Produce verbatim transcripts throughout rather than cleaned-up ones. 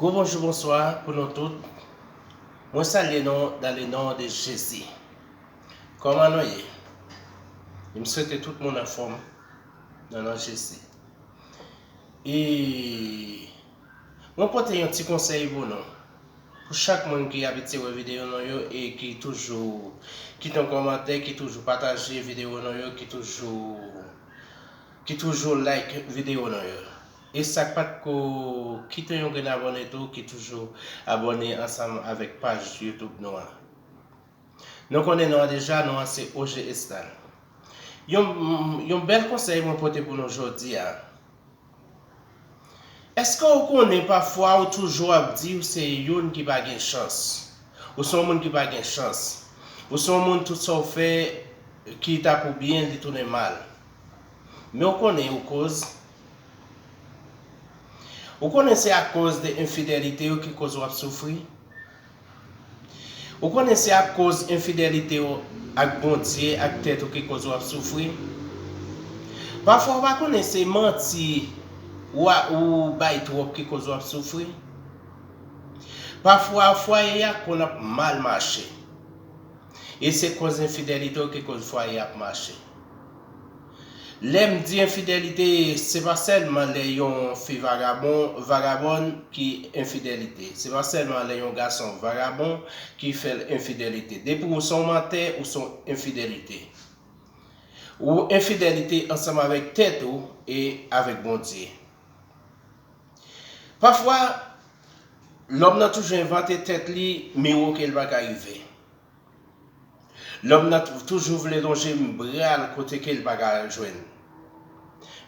Bon bonjou, bonswa pou nou tout. Mwen salye nou dans le nom de Jésus. Kòman nou ye? M swete tout moun anfòm nan non Jezi. E mwen pote yon ti konsèy pou nou. Pou chak moun ki abitye wè videyo nou yo e ki toujou kite yon kòmantè, ki toujou pataje videyo nou yo, ki toujou ki toujou like videyo nou yo. E sa k pa t ko kite yon grenn abòne tou, ki toujou abòne ansanm avèk paj YouTube nou an. Nou konnen non an deja, non an se O G Estal. Yon, yon bèl konsèy mwen pote pou nou jodi a. Èske w konnen pafwa ou toujou ap di w se youn ki pa gen chans? Ou se yon moun ki pa gen chans. Ou se yon moun tout sa w fè ki ta pou byen li tounen mal. Men w konnen ou koz. Ou konnen se akoz de enfidelite yo ki koz w ap soufri? Ou konnen se akoz enfidelite w ak Bondye, ak tèt ou ki koz w ap soufri? Pafwa w pa konnen se manti ou a, ou bay twòp ki koz w ap soufri? Pafwa fwaye a konn ap mal mache. E se koz enfidelite w ki koz fwaye ap mache. Lè m di enfidelite, se pa sèlman lè yon fi vagabon, vagabòn ki enfidelite. Se pa sèlman lè yon gason vagabon ki fè l enfidelite. Depi ou se yon mantè, ou se yon enfidelite. Ou enfidelite ansanm avèk tèt ou e avèk Bondye. Pafwa, lòm nan toujou envante tèt li miwo ke l pa ka rive. Lòm nan tou- toujou vle lonje bra l kote ke l pa ka jwenn.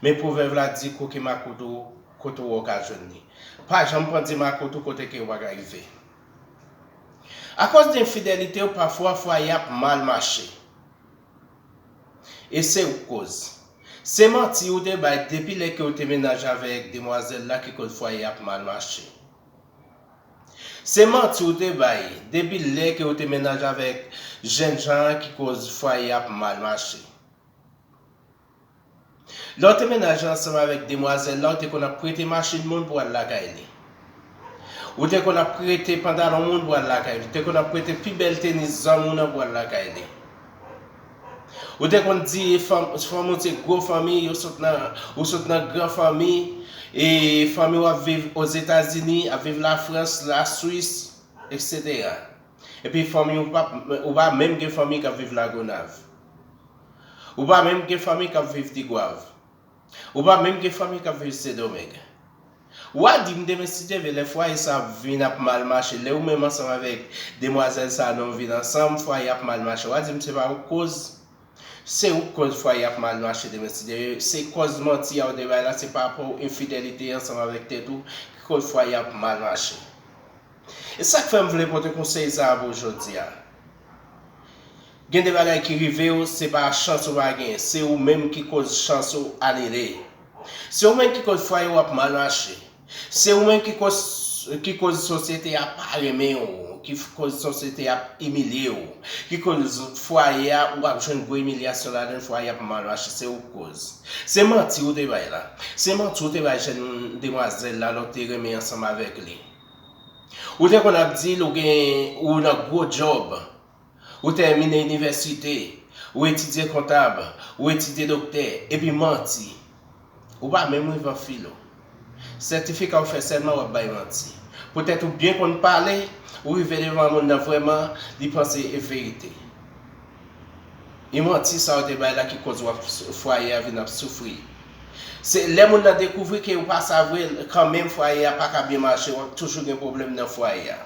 Men pwovèb la di, koke makout ou, kote w ka jwenn li. Pa janm pandye makout ou kote ke w pa ka rive. Akoz de enfidelite w, pafwa fwaye ap mal mache. E se ou k koz. Se manti ou te bay depi lè ke w te mennaj avèk demwazèl la ki koz fwaye ap mal mache. Se manti ou te bay depi lè ke w te mennaj avèk jènjan an ki koz fwaye ap mal mache. Lè w te mennaj ansanm avèk demwazèl la, ou te konn ap prete machin moun pou al lakay li. Ou te konn ap prete pantalon moun pou al lakay li. Ou te konn ap prete pi bèl tenis zanmi w nan pou al lakay li. Ou te konn di fanm, fanm ou se gwo fanmi, ou sot nan, ou sot nan gran fanmi, e fanmi w ap viv Ozetazini, ap viv Lafrans, Laswis, etsetera. Epi fanmi w pa, ou pa menm gen fanmi k ap viv Lagonav. Ou pa menm gen fanmi k ap viv Tigwav. Ou pa menm gen fanmi k ap viv Sendomeng. W a di m demen si Dye vle, lè fwaye sa ap vin ap mal mache, lè ou menm ansanm avèk demwazèl sa a nou vin ansanm, fwaye ap mal mache. W a di m se pa ou k koz. Se ou k koz fwaye ap mal mache demen si Dye vle. Se kòz manti a ou te bay la, se pa rapò enfidelite ansanm avèk tèt ou ki koz fwaye ap mal mache. E sa k fè m vle pote konsèy sa a pou w jodi a. Gen de bagay ki rive w, se pa chans ou pa genyen, se ou menm ki koz chans ou anile. Se ou menm ki koz fwaye w ap mal mache. Se ou menm ki koz, ki koz sosyete a pa renmen w, ki f- koz sosyete a ap imilye w, ki koz fwaye a ou ap jwenn gwo imilyasyon ladan l, fwaye ap mal mache, se ou k koz. Se manti ou te bay la. Se manti ou te bay jèn demwazèl la lè w te renmen ansanm avèk li. Ou te konn ap di l ou gen, ou nan gwo djòb, ou tèmine inivèsite, ou etidye kontab, ou etidye doktè, epi manti. Ou pa menm rive an filo. Sètifika ou fè sèlman w ap bay manti. Poutèt ou byen konn pale, ou rive devan moun nan vrèman, li panse e verite. E manti sa ou te bay la ki koz w ap sou- fwaye a vin ap soufri. Se lè moun nan dekouvri ke ou pa sa vre, kanmenm fwaye a pa ka byen mache, w ap toujou gen pwoblèm nan fwaye a.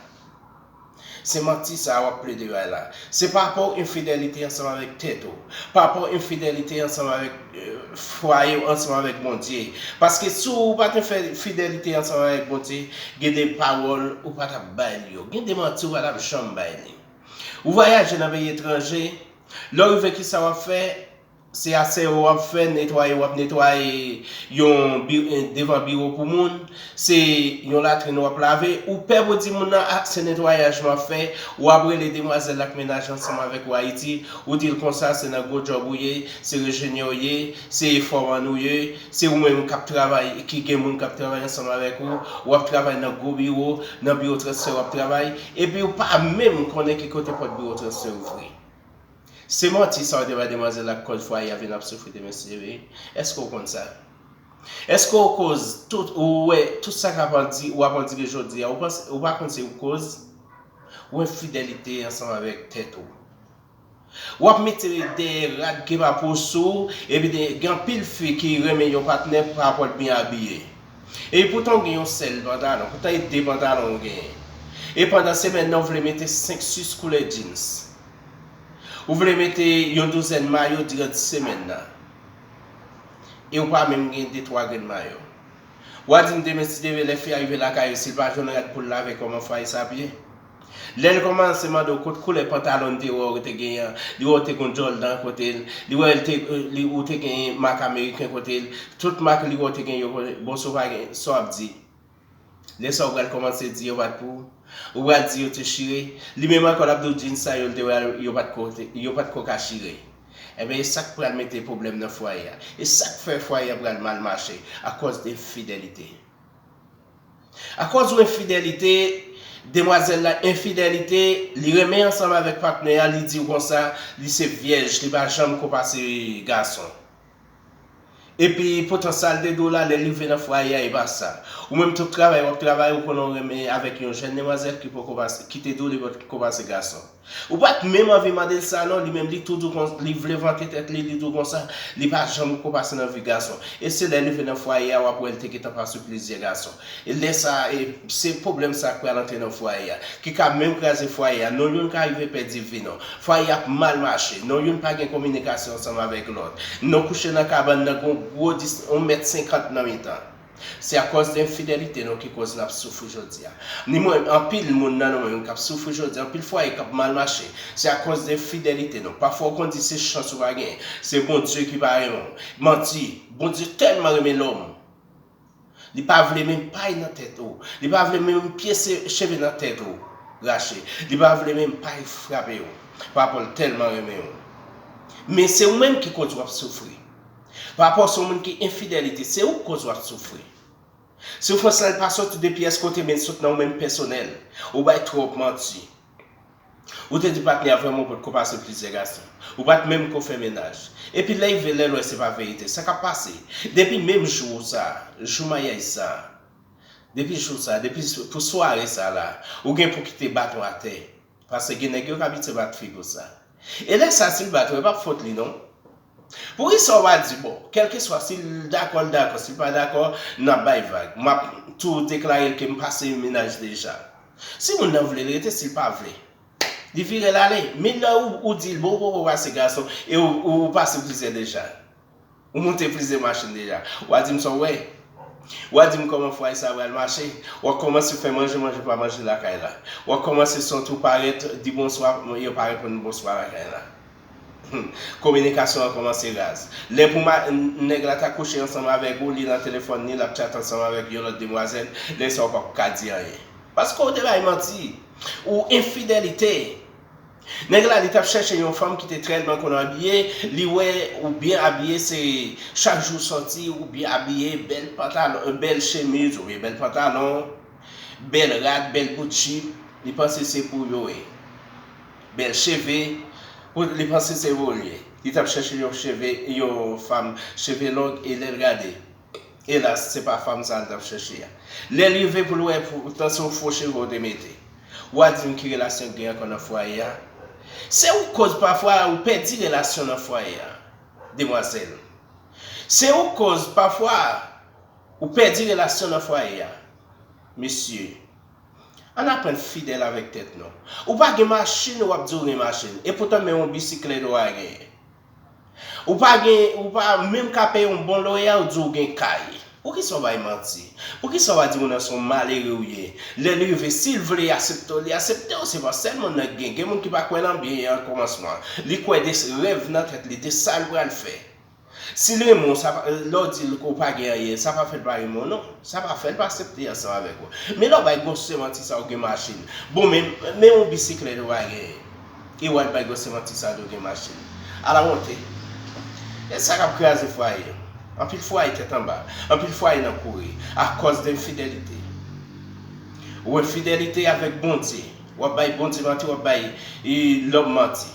Se manti sa a w ap plede bay la. Se pa rapò enfidelite ansanm avèk tèt ou. Pa rapò enfidelite ansanm avèk, euh, fwaye w ansanm avèk Bondye. Paske si w pa te fè fidelite ansanm avèk Bondye, gen de pawòl ou pa t ap bay li yo. Gen de manti ou pa t ap janm bay li. Ou vwayaje nan peyi etranje, lè w rive kisa w ap fè? Se aseo w ap fè, netwaye w ap netwaye yon bi- devan biwo pou moun, se yon latrin w ap lave, ou pè pou di moun nan, ah, se netwayaj m ap fè, w ap rele demwazèl ak mennaj ansanm avèk ou Ayiti, ou di l konsa se nan gwo djòb ou ye, se rejenyè w ye, se fòman ou ye, se ou menm k ap travay, ki gen moun k ap travay ansanm avèk ou, w ap travay nan gwo biwo, nan biwo transfè w ap travay, epi ou pa menm konnen ki kote pòt biwo transfè ouvri. Se manti sa w te bay demwazèl ak kòz fwaye a vin ap soufri demen si Dye vle. Èske w konn sa? Èske w koz tout, ou wè, tout sa k ap andire, w ap andire jodi a, ou panse, ou pa konn se ou koz? Ou enfidelite ansanm avèk tèt ou. W ap mete dèyè rad ke pa pou sou, epi de- gen anpil fi ki renmen yon patnè parapòt byen abiye. E poutan w gen yon sèl pantalon, poutan e de pantalon w genyen. E pandan semèn nan, w vle mete senk sis koulè jeans. Ou vle mete yon douzèn mayo diran semèn nan. E w pa menm gen de twa grenn mayo. W a di m demen si Dye vle lè fi a rive lakay ou, si l pa jwenn rad pou l lave, kòman fwaye sa ap ye? Lè l kòmanse mande w kot koulè pantalon te wè w te genyen an, li wè w te gen djòldan kote l, li wè l te, li, ou te gen mak ameriken kote l, tout mak li wè w te gen yo kote l, bon, si w pa gen, sa w ap di? Lè sa w pral kòmanse di yo pa t pou ou, ou pral di yo te chire, li menm ankò l ap di w jeans sa yo l te wè yo pa t ko, yo pa t ko ka chire. Ebyen, e sa k pral mete pwoblèm nan fwaye a. E sa k fè fwaye a pral mal mache, akòz de enfidelite. Akòz ou enfidelite, demwazèl la enfidelite, li renmen ansanm avèk patnè a, li di w konsa, li se vyèj, li pa janm ko pase gason. Epi poutan sa l te di w la, lè l rive nan fwaye a, e pa sa. Ou menm tout travay w ap travay, ou konnen w renmen avèk yon jèn demwazèl ki poko pase, ki te di w li poko pase gason. Ou pa t menm anvi mande l sa non, li menm li tou di w kon, li vle vante tèt li, li di w konsa, li pa janm ko pase nan vi gason. E se lè l rive nan fwaye a, w ap wè l te gentan pase plizyè gason. E lè sa, e se pwoblèm sa k pral antre nan fwaye a, ki ka menm kraze fwaye a. Non youn ka rive pèdi vi nou. Fwaye ap mal mache. Non youn pa gen kominikasyon ansanm avèk lòt. Non kouche nan kabann nan, gon gwo dis, yon mèt senkant nan mitan. Se akòz de enfidelite nou ki koz n ap soufri jodi a. Ni mwen, anpil moun nan nou menm k ap soufri jodi a, anpil fwaye k ap mal mache. Se akòz de enfidelite nou. Pafwa w konn di se chans ou pa genyen. Se Bondye ki pa renmen w. Manti. Bondye tèlman renmen lòm. Li pa vle menm pay nan tèt ou. Li pa vle menm pye se- cheve nan tèt ou rache. Li pa vle menm pay frape w. Papa l tèlman renmen w. Men se ou menm ki koz w ap soufri. Parapò se yon moun ki enfidelite, se ou k koz w ap soufri. Soufrans lan pa soti de pyès kote, men l sot nan ou menm pèsonèl. Ou bay twòp manti. Ou te di patnè a vrèman ou potko pase plizyè gason. Ou pa t menm ko fè mennaj. Epi lè rive lè l wè se pa verite, sa k ap pase? Depi menm jou sa, jou maryaj sa, depi jou sa, depi pou sware sa la, ou gen pou kite baton atè. Paske gen nèg yo k abitye bat fi pou sa. E lè sa, si l bat ou, e p ap fòt li non. Poukisa w pa di, bon, kèlkeswa, si l dakò, l dakò, si l pa dakò, n ap bay vag. M ap tou deklare l ke m pase mennaj deja. Si moun nan vle, l rete, si l pa vle, li vire l ale. Men lè ou, ou di l, bon, ou poko pase gason, e ou, ou pase plizyè deja. Ou monte plizyè machin deja. W a di m sa w wè. W a di m kòman fwaye sa pral mache. W a kòmanse fè manje, manje pa manje lakay la. W a kòmanse santi w parèt, di bonswa, yo pa reponn bonswa lakay la. Hmm. Kominikasyon an kòmanse raz. Lè pou ma- n- nèg la ta kouche ansanm avèk ou, li nan telefòn ni, l ap tchat ansanm avèk yon lòt demwazèl, lè sa w p ap ka di anyen. Paske w te bay manti. Ou enfidelite. Nèg la, li t ap chèche yon fanm ki te tèlman konn abiye, li wè ou byen abiye, se chak jou w sòti, ou byen abiye, bèl pantalon, bèl chemiz, oubyen bèl pantalon, bèl rad, bèl bout jip, li panse se pou yo ye. Bèl cheve, pou, li panse se pou l ye. Li t ap chèche yon cheve, yon fanm cheve long, e lè l gade, elas, se pa fanm sa l t ap chèche a. Lè l rive pou l wè, pou, tan se yon fo cheve w te mete. W a di m ki relasyon k gen ankò nan fwaye a? Se ou k koz pafwa ou pèdi relasyon nan fwaye a, demwazèl. Se ou k koz pafwa ou pèdi relasyon nan fwaye a, mesye. Ann aprann fidèl avèk tèt nou. Ou pa gen machin, w ap di w gen machin. E poutan menm yon bisiklèt ou pa genyen. Ou pa gen, ou pa menm ka peye yon bon loyer, ou di w gen kay. Poukisa w bay manti? Poukisa w pa di moun nan se yon malere ou ye? Lè li rive, si l vle aksepte w, li aksepte w. Se pa sèl moun nan ki gen. Gen moun ki pa kwè nan byen an kòmansman. Li kwè de rèv nan tèt li, de sa l pral fè. Si l renmen w, sa pa, lè w di l ke w pa gen anyen, sa pa fè l pa renmen w, non. Sa pa fè l pa aksepte ansanm avèk ou. Men lè w bay gwosè manti sa, ou gen machin. Bon, men, men yon bisiklèt ou pa genyen. E w al bay gwosè manti sa, ou gen machin. Ala wonte. E sa k ap kraze fwaye. Anpil fwaye tèt anba. Anpil fwaye nan kouri. Akòz de enfidelite. Ou enfidelite avèk Bondye. W ap bay Bondye manti, w ap bay, e, lòm manti.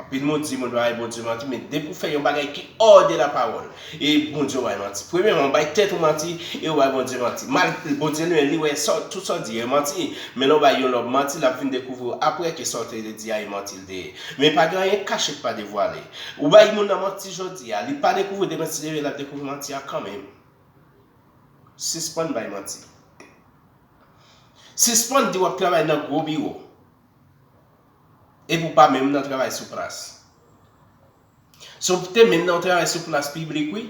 Anpil moun di moun pa bay Bondye manti, men depi w fè yon bagay ki hors de la parole, e Bondye w bay manti. Premyèman, w bay tèt ou manti, e w bay Bondye manti. Mal, Bondye li menm, li wè sa, tout sa w di e manti. Men lè w bay yon lòm manti, l ap vin dekouvri w apre ke sa w te di a e manti l te ye. Men pa gen anyen kache k pa devwale. Ou bay moun nan manti jodi a, li pa dekouvri demen si Dye vle, l ap dekouvri manti a kanmenm. Sispann bay manti. Sispann di w ap travay nan gwo biwo. Epi w pa menm nan travay sou plas. Si w te menm nan yon travay sou plas piblik, wi,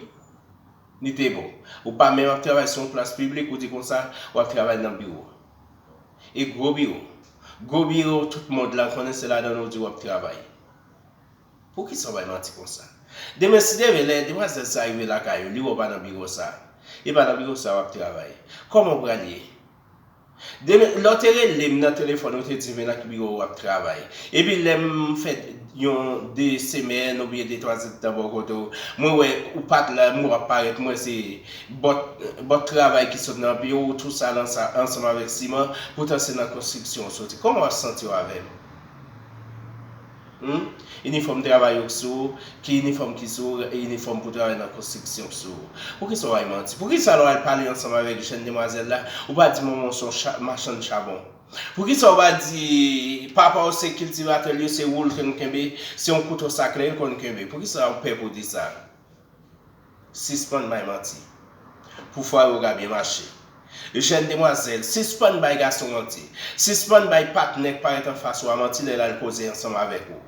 li te bon. Ou pa menm ap travay sou yon plas piblik, ou di konsa, w ap travay nan biwo. E gwo biwo. Gwo biwo, tout mond la konnen se ladan l ou di w ap travay. Poukisa w bay manti konsa? Demen, si Dye vle, lè demwazèl sa rive lakay ou, li wè w pa nan biwo sa. E pa nan biwo sa w ap travay. Kòman w pral ye? Demen, lè w te rele m nan telefòn, ou te di m nan ki biwo w ap travay. Epi lè m fè yon de semèn oubyen de twa zèdtan bò kote w, mwen wè ou pa t la, m wè w ap parèt, m wè se bòt, bòt travay ki sot nan pye w, tou sa ansanm avèk siman, poutan se nan konstriksyon w soti. Kòman w ap santi w avè m? Hmm? Inifòm travay ou k sou ou, ki inifòm ki sou ou, inifòm pou travay nan konstriksyon k sou ou. Poukisa w al manti? Poukisa lè w al pale ansanm avèk jèn demwazèl la, ou pa di manman w se yon cha-, machann chabon? Poukisa w pa di papa w se kiltivatè l ye, se woul ke l kenbe, se yon kouto sakle l konn kenbe? Poukisa w pè pou di sa? Sispann bay manti. Pou fwaye w ka byen mache. Jèn demwazèl, sispann bay gason manti. Sispann bay patnè k parèt anfas ou a manti lè l al koze ansanm avèk ou.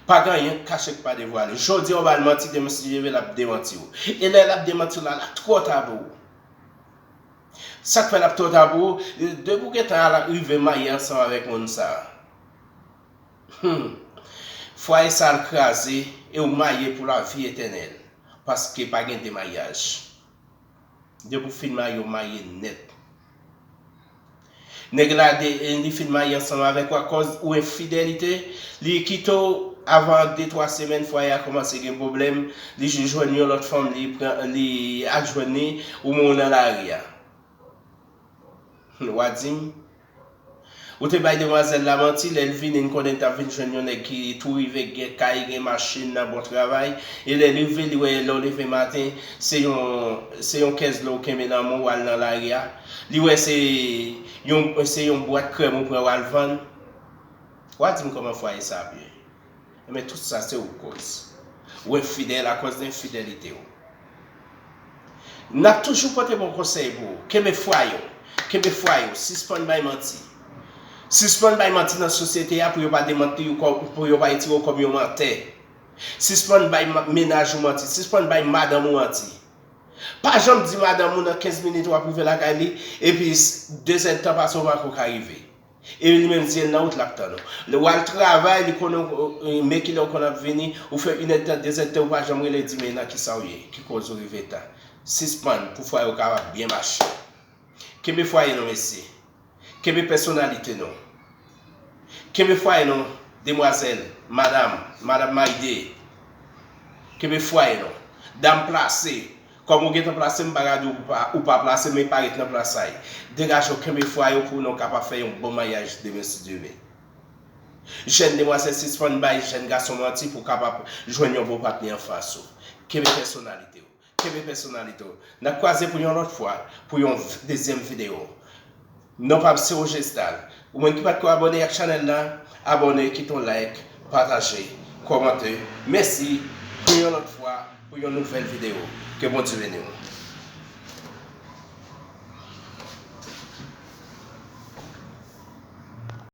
Pa gen anyen k kache k pa devwale. Jodi a w ba l manti, demen si Dye vle l ap demanti w. E lè l ap demanti w la, l ap twò ta pou ou. Sa k fè l ap twò ta pou ou? Depi w gentan al rive marye ansanm avèk moun sa a. Hmm. Fwaye sa al kraze e w marye pou lavi etènèl. Paske pa gen de maryaj. Depi w fin marye, w marye nèt. Nèg la de, li fin marye ansanm avèk ou akòz ou enfidelite, li kite w avan de twa semèn, fwaye a kòmanse gen pwoblèm, li jwenn yon lòt fanm, li pran, li al jwenn li, ou men w nan lari a. W a di m, ou te bay demwazèl la manti, lè l vini, n konnen l t ap vin jwenn yon nèg ki tou rive, gen kay, gen machin, nan bon travay. E lè l rive, li wè lè w leve maten, se yon, se yon kès dlo w kenbe nan men w, w al nan lari a. Li wè se yon, se yon bwat krèm ou pran w al vann. W a di m kòman fwaye sa ap ye. Enben, tout sa se ou k koz. Ou enfidèl akòz de enfidelite w. N ap toujou pote bon konsèy pou ou. Kenbe fwaye w. Kenbe fwaye w. Sispann bay manti. Sispann bay manti nan sosyete a pou yo pa demanti w kò-, pou yo pa retire w kòm yon mantè. Sispann bay ma-, mennaj ou manti. Sispann bay madanm ou manti. Pa janm di madanm ou nan kenz minit w ap rive lakay li, epi s-, de zèdtan pase w pako ka rive. E li menm zye l nan wout l ap tann ou. Lè w al travay, li konnen w, e, men kilè w konn ap vini, ou fè inèdtan, dezèdtan, ou pa janm rele di men nan kisa w ye, ki koz ou rive ta. Sispann pou fwaye w kapab byen mache. Kenbe fwaye nou, mesye. Kenbe pèsonalite nou. Kenbe fwaye nou, demwazèl, madanm, madanm Mayde. Kenbe fwaye nou. Dam plase, kòm ou gentan plase, m pa ka di w pa, ou pa plase, men pa ret nan plas sa. Degaje w, kenbe fwaye w pou nou kapab fè yon bon maryaj demen si Dye vle. Jèn demwazèl, sispann bay jèn gason manti pou w kapab jwenn yon bon patnè anfas ou. Kenbe pèsonalite w. Kenbe pèsonalite w. N ap kwaze pou yon lòt fwa, pou yon v-, dezyèm videyo. Non pa m se Roger Stal. Ou menm ki pa t ko abòne ak chanèl la, abòne, kite yon like, pataje, kòmante. Mèsi. Pou yon lòt fwa, pou yon nouvèl videyo. Ke Bondye beni w.